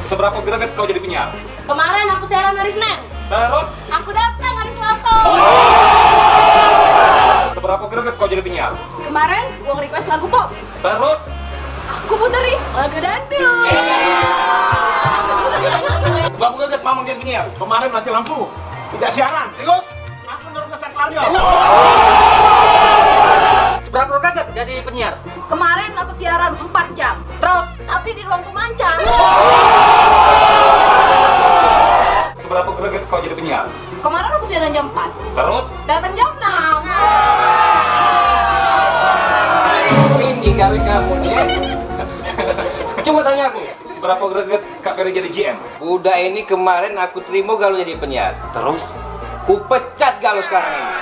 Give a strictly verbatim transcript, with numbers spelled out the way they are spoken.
Seberapa greget kau jadi penyiar? Kemaren aku siaran hari Senin. Terus? Aku datang hari Selasa. Seberapa greget kau jadi penyiar? Kemaren wong request lagu pop. Terus? Aku puteri lagu dangdut. Seberapa greget Mamang jadi penyiar? Kemaren mati lampu. Tidak siaran. Terus? Aku nurut ke saklarnya. Seberapa greget jadi penyiar? Kemaren aku siaran empat jam. Terus? Tapi di ruang pemancar. Seberapa greget kau jadi penyiar? Kemaren aku siaran jam empat. Terus? Datang jam enam. Ini gawe kamu nih, ya. Cuma tanya aku. Seberapa greget Kak Ferry jadi G M? Budak ini kemaren aku terima gawe jadi penyiar. Terus? Ku pecat gawe sekarang ini.